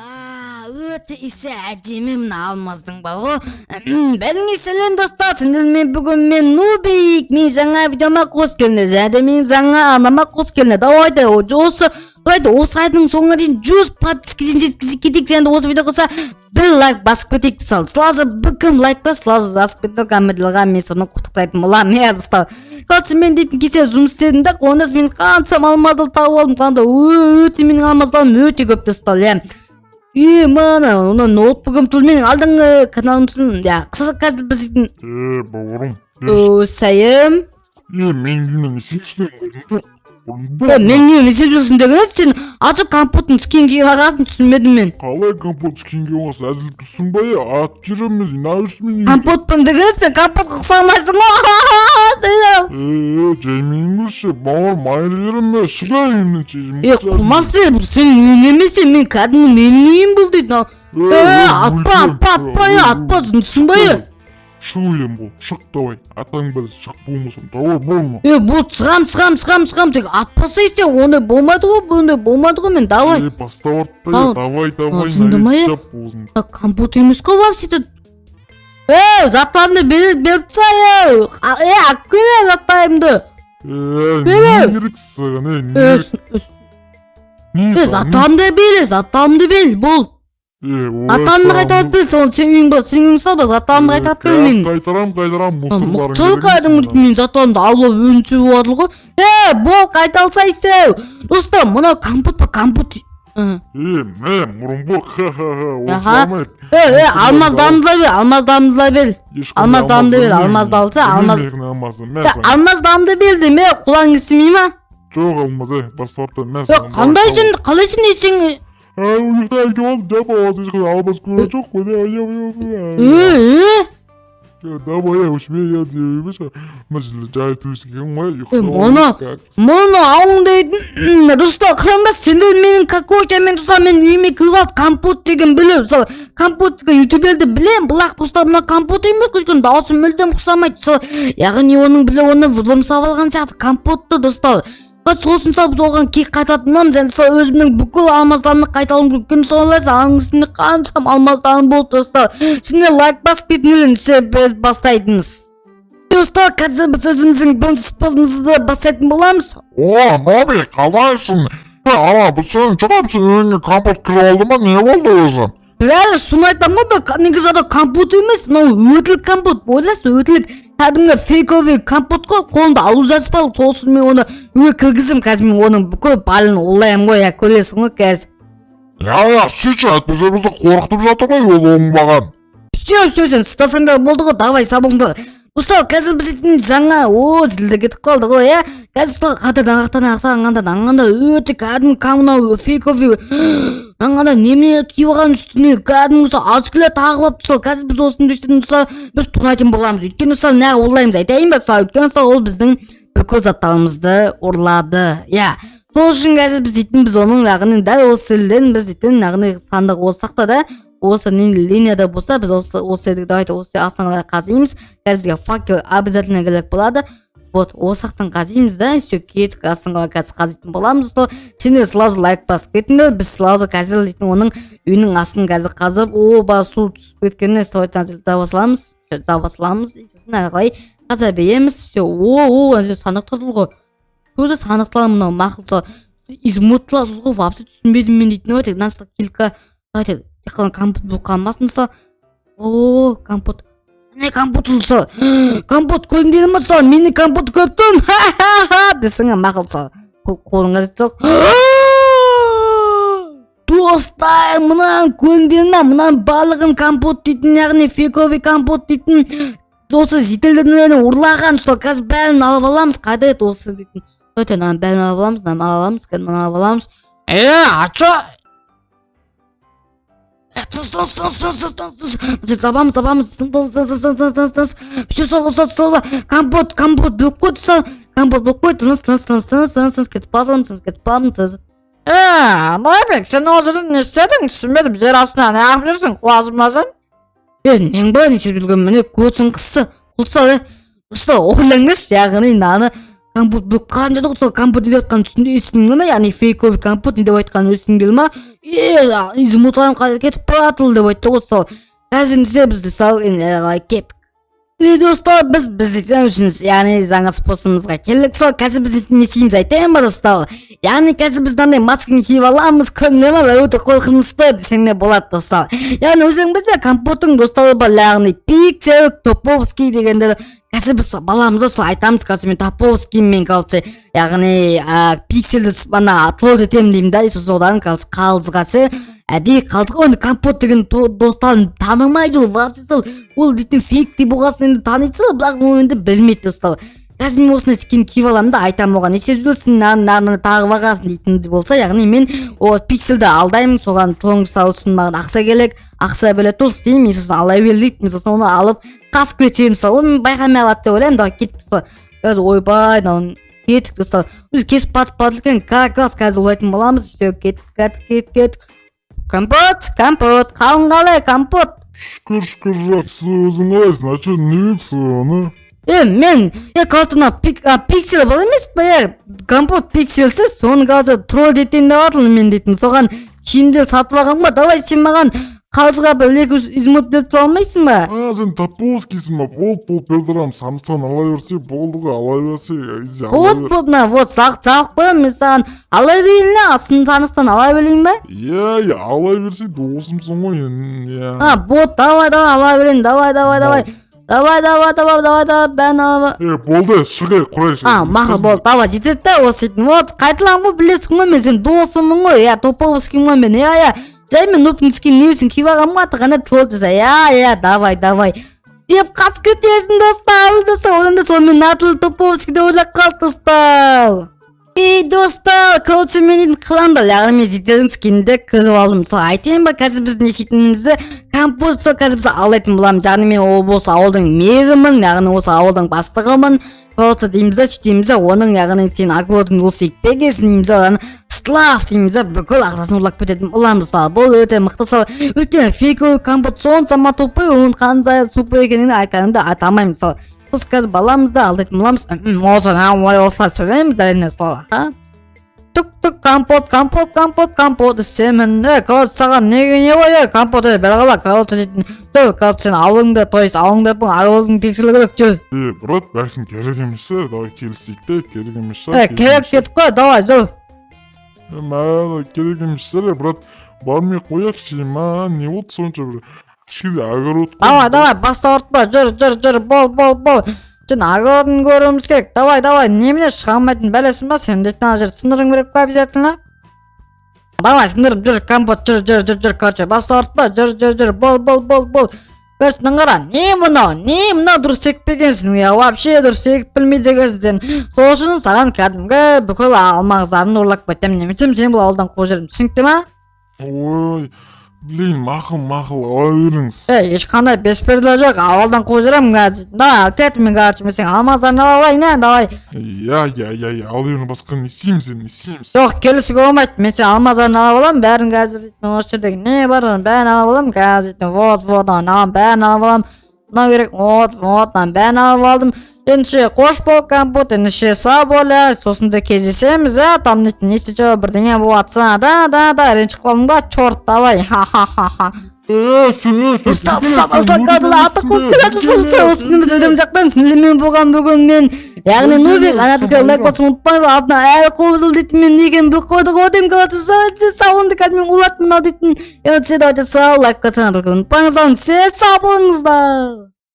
Өте иісі әдемі мына алмаздың бар ғой. Бәріңе сәлем, достар! Сендермен бүгін мен, Нубик. Мен жаңа видеома қош келдіңдер және де менің жаңа арнама қош келдіңдер. Давайте, осы, давайте, осы айдың соңына дейін 100 подпискадан жеткізіп кетейік және де осы видеоға болса бір лайк басып кетейік, достар. Сразу кім лайк бас, сразу жазып кетті комментарийға, мен соны құттықтайтын боламын, иә, достар. Короче, мен дейтін кеше жұмыс істедім да, онда мен қаншама алмазды тауып алдым, қандай өте менің алмаздарым өте көп, достар, иә. И мына мына ноутбугым тұр, менің алдыңғы каналым, иә. Қазір біз дейтін Е, бауырым, берші. О, сәлем. Е, менің үйімнен не істеп жүрсің? Орындық, Е, орындық. Менің үйіме не істеп жүрсің деген, сен азыр компоттың скин киіп алғансың, түсінбедім мен. Қалай компот скин киіп алғансың? Әзіл тұрсың ба, е? Ат жүреміз, не жүрсің менің үйімде? Компотпын деген, сен компотқа ұқсамайсың ғой. Е, жаймейміз, бауырым, айырып жіберемін, е, шық үйімнен, шешім. Е, қумақ, сен, бұл сенің үйің емес, мен кәдімгі менің үйім бұл дейді. Е, атпа, атпа, атпа, е, атпа, түсінсің ба, е? Шық үйден, бол, шық, давай. Атаң бір шық болмасаң, давай, болма. Е, бұл шығам, шығам, шығам, шығам, тек атпаса, сен, ондай болмайды ғой, ондай болмайды ғой, мен давай. Е, бастап артпа, Ал, е, давай, давай, жынды ма, е? жап аузыңды. А, компот емес қой вообще-то. Ей, заттарымды беріп таста, ей. Е, алып кел, е, заттарымды. Е, Бері. не керек саған, е, не Е, керек? Не е, саған, не? Заттарымды бер, заттарымды бер, бол. Е, ой, Заттарымды саған қайтарып бер, соны сен үйің бар, сен үйің салба, заттарымды қайтарып бер Қазір менің. қайтарам, қайтарам, мусорларың Мықты керек емес кәдімгі маған. менің заттарымды алып алып өзің сеуіп жатыр ғой. Е, бол, қайта алсайсың. Достар, мынау компот па, компот? Е, мә, мұрынбоқ, ха-ха-ха, Аха. осыламайық. Е, е, алмаздарымды да бер, алмаздарымды да бер. Ешқандай Алмаздарымды бер, алмаз алмазды алса, бермеймін. Мә Е, саған. алмаздарымды бер деймін, е, құлағың естімей ма? Жоқ алмаз, е, басып артта, мә Е, саған. қандай сен, қалай сен есің? Ай, ұйықтайын деп алдым, жап ауыз, ешқандай алмаз көрген жоқ қой, Е, е, давай, е, өшме, я деп, мына жерде жай төсеген ғой, ұйықтап мұны- алдым, как. Мұны ауың дейтін, достар, қараңдар, сендер менің какой-то мен, достар, менің үйіме кіріп алып, компот деген біліп, мысалы, компот деген ютуберді білемін, бірақ, достар, мына компот емес, өйткені дауысы мүлдем ұқсамайды, сол, яғни оның біле оны взлом алған сияқты компотты, достар. Сосын сол біз оған кек қайтатын боламыз және сол өзімнің бүкіл алмаздарымды қайта алуым керек. Өйткені сол ойлайсың, аның үстінде қаншама алмаздарым болды, достар. Сендер лайк басып кетіңдер, ендеше біз бастайтынбыз. Достар, қазір біз өзіміздің бірінші способымызды бастайтын боламыз. О, Ноби, қалайсың? Е, ана, бұл сенің жоқ, сен үйіңе компот кіріп алды ма, не болды өзі? Бәрі, соны айтамын ғой, бұл негізі ана компот емес, мынау өтірік компот. Ойлайсың, өтірік, кәдімгі фейковый компот қой, қолында алу жазып алды. Сосын мен оны үйге кіргіздім, қазір мен оның бүкіл балын улаймын ғой, иә, көресің ғой қазір. Я, я, сөйтші, әйтпесе бізді қорқытып жатыр ғой ол оңбаған. Все, все, сен ұстасаңдар болды ғой, давай, сабыңдар. Достар, қазір біз дейтін жаңа, о, зілді кетіп қалды ғой, иә. Қазір сол қайтадан ақтан ақтан аңғанда аңғанда өте кәдімгі мынау фейковый аңғанда немене киіп алған үстіне, кәдімгі сол очкилер тағып алып. Сол қазір біз осыны істейтін, достар, біз тонайтын боламыз. Өйткені, достар, неғып ұрлаймыз, айтайын ба, достар? Өйткені, достар, ол біздің бүкіл заттарымызды ұрлады, иә. Сол үшін қазір біз дейтін біз оның, яғни дәл осы елден біз дейтін, яғни сандық осы жақта да, осы не линияда болса, біз осы жерде, давайте, осы астына қарай қазимыз. Қазір бізге факел обязательно керек болады. Вот осы жақтан қазимыз да, все, кеттік, астына қарай қазір қазитын боламыз. Сол сендер сразу лайк басып кетіңдер, біз сразу қазір дейтін оның үйінің астын қазір қазып, оба, су түсіп кеткеніне, давайте, ана жерді жаба саламыз. Всё, жаба саламыз и сосын әрі қарай қаза береміз. Все, о, о, ана жерде сандық тұр ғой, өзі сандықтар мынау, мақұл, изумрудтар тұр ғой, вообще түсінбедім мен дейтін. Давайте, мына килька, давайте, тек қана компот болып қалмасын, достар. О, компот, міне компот, достар, компот көрдіңдер ма, достар? Мені компот көріп тұрмын десең, мақұл, достар, қолыңа жетсе. Достар, мынаны көрдіңдер ма? Мынаның барлығын компот дейтін, яғни фейковый компот дейтін осы жительдерден ұрлаған. Достар, қазір бәрін алып аламыз. Қайда еді осы дейтін? Давайте, мынаның бәрін алып аламыз, мынаны ала аламыз, мынаны алып аламыз. Е, а чё? Е, тыныс, тыныс, тыныс, тыныс, тыныс, тыныс, табамыз, табамыз, тыныс, тыныс, тыныс, тыныс, тыныс, тыныс. Все, сол, сол, сол, компот, компот біліп қойды, сол компот біліп қойды. Тыныс, тыныс, тыныс, тыныс, тыныс, тыныс, кетіп қалдым, тыныс, кетіп қалдым, тыныс. Е, Нұрбек, сен ол жерде не істедің? Түсінбедім, жер астында не қылып жүрсің, қуасың ба сен? Е, нең бар, не істеп жүрген, міне, көтің қыссы құлса, е. Достар, ойлаңдаршы, яғни мынаны Компот бұл қандай ғой, сол компот не деп жатқанын түсінде естідің ма? Яғни фейковый компот не деп айтқанын естің ма? Е, изумрудтарым қайда кетіп баратыр деп айтты ғой. Сол қазір не біз сол енді қалай кеттік. И достар, біз дейтін үшін, яғни жаңа способымызға келдік. Сол қазір біз дейтін не істейміз, айтайын ба, достар? Яғни қазір біз мынандай масканы киіп аламыз, көріне ма, өте қорқынышты десең де болады, достар. Яғни өздерің білесіздер, компоттың достары бар, яғни Пиксель, Топовский дегендер. Қазір біз баламызға сол айтамыз, короче, мен Топовскиймен, короче, яғни Пиксельді ана тролль етемін деймін да. И сосын одан, короче, қалжыға ше, әдейі қалжыға. Енді компот деген достарын танымайды ол вообще. Сол ол дейтін фейк деп болғасын енді таниды сол, бірақ ол енді білмейді, достар. Қазір мен осындай скин киіп аламын да, айтамын оған: не істеп жүрсің, мынаны мынаны тағып алғансың дейтін болса, яғни мен о Пиксельді алдаймын, соған тлон жасау үшін маған ақша керек, ақша бере тұр істеймін мен, сосын ала бер дейді. Мен сосын оны алып қашып кетемін. Мысалы, оны байқамай қалады деп ойлаймын. Давай, кеттік, достар, қазір. Ойбай, мынау кеттік, достар, өзі кесіп батып барды екен, как раз қазір ойлайтын боламыз. Все, кеттік, кеттік, кеттік, кеттік. Компот, компот, қалың қалай, компот? Шүкір, шүкір, жақсы, өзің қалайсың? А че, не оны? Е, мен, е, короче, мына Пиксель бар емес па, е, компот, Пиксельсіз, соны, короче, тролль етейін деп жатырмын мен дейтін. Соған киімдер сатып алғанмын ғой. Давай, сен маған қалжыға бір екі изумруд беріп тұра алмайсың ба? А, сен Топовскийсің ба? Болды, болды, бере тұрамын. Сандықтан ала берсе болды ғой, ала берсе, изи, ала Вот. бер. Вот, мына, вот, салып қоямын мен саған, ала берейін ла, сандықтан ала берейін ба? Иә, иә, ала берсе, досымсың ғой енді, иә. А, вот, давай, давай, ала берейін, давай, давай, давай, давай, давай, давай, давай, давай, бәрін ала. Е, болды, шығайық, құрайшы. А, мақұл, болды, давай, жетеді да осы дейтін. Вот, қайталан ғой, білесің ғой, мен сенің досыммын ғой, иә, Топовскиймін ғой мен, иә, иә. Жай мен нубтың скин не үшін киіп алғанмын ғой, аты қандай тролль жаса, иә, иә, давай, давай деп қашып кетесің, достар. Достар, одан да сол мен нәтіл Топовский деп ойлап қалды, достар. Ей, достар, короче, мен енді қылаңдар, яғни мен Зитердің скинінде кіріп алдым. Сол айтайын ба, қазір біз не істейтінімізді? Компот, сол қазір біз алдайтын боламыз. Яғни мен ол осы ауылдың мэрімін, яғни осы ауылдың бастығымын, короче, дейміз да, сөйтеміз да, оның, яғни сен огородың осы екпегенсің дейміз да, одан штраф дейміз да, бүкіл ақшасын ұрлап кететін боламыз. Мысалы, бұл өте мықты сал, өйткені фейковый компот соншама тупой, оның қандай тупой екенін айтқанымды айта алмаймын. Мысалы, біз қазір баламызды алдайтын боламыз. Осы осылай сөйлейміз, әрине, сол. А, тук тук, компот, компот, компот, компот істеймін. Е, короче, саған неге, не ғой, е, компот, е, бері қала, короче, дейтін. Жүр, короче, сен ауылыңды, то есть ауылыңды, ауылыңды тексеру керек, жүр. Е, брат, бәлкім керек емес шығар, давай келісейік те, керек емес шығар. Е, керек дедік қой, давай, жүр. Мә, керек емес шығар, е, брат, бармай ақ қояйықшы, ма, не болды сонша, бір кішкене огород қой. Давай, давай, басты ауыртпа, жүр, жүр, жүр, бол, бол, бол. Сен огородын көруіміз керек, давай, давай. Немене, шыға алмайтын бәлесің ба сен дейтін? Ана жерді сындыруың керек па обязательно? Давай, сындырып жүр, компот, жүр, жүр, жүр, жүр, короче, басты ауыртпа, жүр, жүр, жүр, бол, бол, бол, бол. Короче, мынаны қара, не мынау, не мынау, дұрыс екпегенсің, я вообще дұрыс егіп білмейді екенсің сен. Сол үшін саған кәдімгі бүкіл алмағыздарын ұрлап кетемін немесе сені бұл ауылдан қуып жіберемін, түсінікті ма? Ой, блин, мақұл, мақұл, ала беріңіз. Ей, ешқандай беспредел жоқ, ауылдан қуып жіберемін қазір. Давай, алып кет, мен, короче, мен сенің алмаздарын ала алайын, ә, давай. Иә, иә, иә, иә, ала беріңіз, басқа не істейміз енді, не істейміз? Жоқ, келісуге болмайды, мен сенің алмаздарын алып аламын бәрін қазір дейтін. Осы жердегі не бар, оның бәрін алып аламын қазір дейтін. Вот, вот, ананың бәрін алып аламын, мынау керек, вот, вот, мынаның бәрін алып алдым. Ендеше қош бол, компот, ендеше сау бол, ә, сосын да кездесеміз, ә, там дейтін, если че, бірдеңе болып жатса, да, да, да, ренжіп қалдың ба, черт, давай, ха ха ха ха. Е, сен, е, сен. Ұстап, ұстап, ұстап, қазір аты қуып келеді. Сол осыны біз өтеміз жақпаймыз. Сендермен болған бүгін мен, яғни Нубик. Ана лайк басып ұмытпаңыз, артына әлі қуып дейтін, мен не екенін біліп қойдық ғой деймін. Короче, сауынды кәдімгі улады мынау дейтін. Енді давайте, сау, лайк басуды ұмытпаңыздар. Сау болыңыздар.